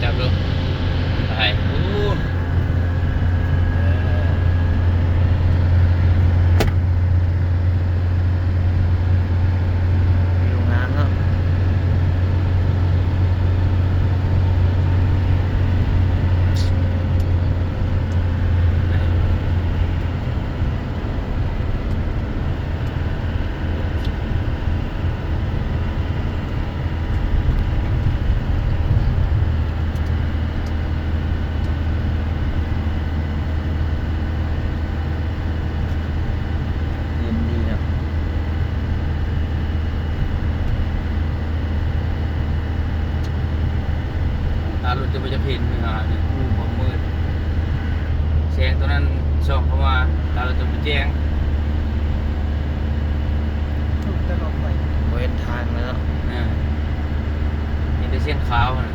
ຈັບດູ ໄປ ໂອ້ ເອີ ວິວງາມເນາະ. ເຢັນດີເນາະ. ຕາລົດຈະບໍ່ຢາກເຫັນເວລານີ້ ຄວາມມືດ ແສງຕົວນັ້ນສ່ອງເຂົ້າມາ ຕາລົດຈະບໍ່ແຈ້ງ ສູງແຕ່ດອກໄຟ ບໍ່ເຫັນທາງແລ້ວເນາະ. ເອີ ມີແຕ່ສຽງຂາວຫັ້ນ.